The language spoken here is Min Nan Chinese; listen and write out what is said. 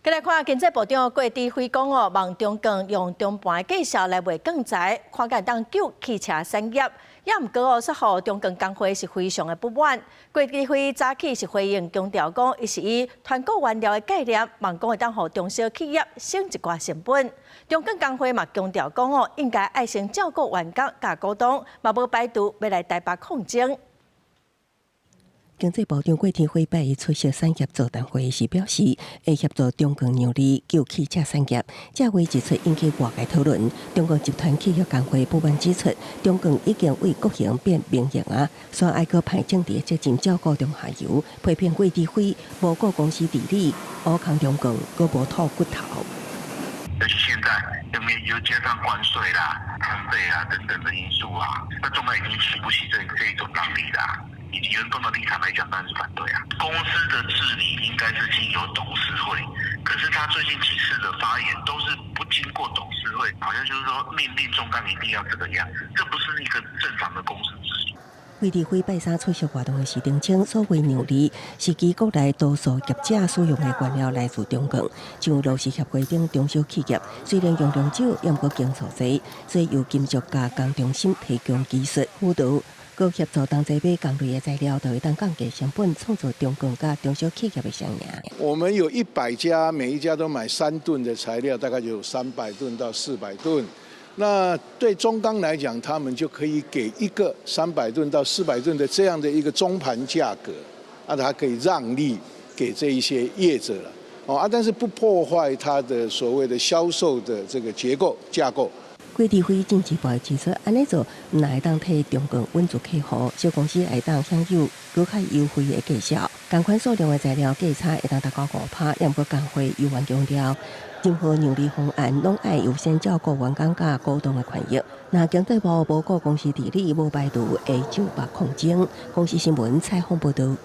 繼來看經濟部長郭智輝講哦，望中鋼用中盤價數來賣鋼材，看會當救汽車產業。也毋過哦，說予中鋼工會是非常的不滿。郭智輝早起是回應強調講，伊是以團購原料的概念，望講會當予中小企業省一寡成本。中鋼工會嘛強調講哦，應該愛先照顧員工佮股東，嘛無排除欲來台北抗爭。經濟部長郭智輝拜一出席產業座談會時表示，會協助中鋼讓利救汽車產業。這話一出引起外界討論。中鋼集團企業工會不滿指出，中鋼已經對國營變民營啊，煞愛閣派政治責任照顧中下游，批評郭智輝無顧公司治理，烏空中鋼，閣無吐骨頭。尤其現在又面又加上關稅啦、成本啊等等的因素啊，那中鋼已經吃不起這一種讓利啦。以員工的立場來講，當然是反對啊。公司的治理應該是經由董事會，可是他最近幾次的發言都是不經過董事會，好像就是說命令中鋼一定要這個樣，這不是一個正常的公司治理。郭智輝拜三出席活動的時澄清，所謂讓利是指國內多數業者使用的原料來自中鋼，像螺絲協會等中小企業，雖然用量少，毋過經數濟，所以由金屬加工中心提供技術輔導，閣協助同齊買同類的材料，就會當降低成本，創造中鋼佮中小企業的雙贏。我們有100家，每一家都買3噸的材料，大概就有300噸到400噸。那對中鋼來講，他們就可以給一個300噸到400噸的這樣的一個中盤價格，啊，它可以讓利給這一些業者了，哦啊，但是不破壞它的所謂的銷售的這個結構架構。郭智輝進一步指出，按呢做，毋但會當替中鋼穩住客戶，小公司會當享有閣較優惠的價數。仝款數量的材料價差會當達到5%，毋過工會猶原強調，任何讓利方案攏愛優先照顧員工佮股東的權益。若經濟部無顧公司治理，無排除會就北抗爭。公視新聞採訪報導。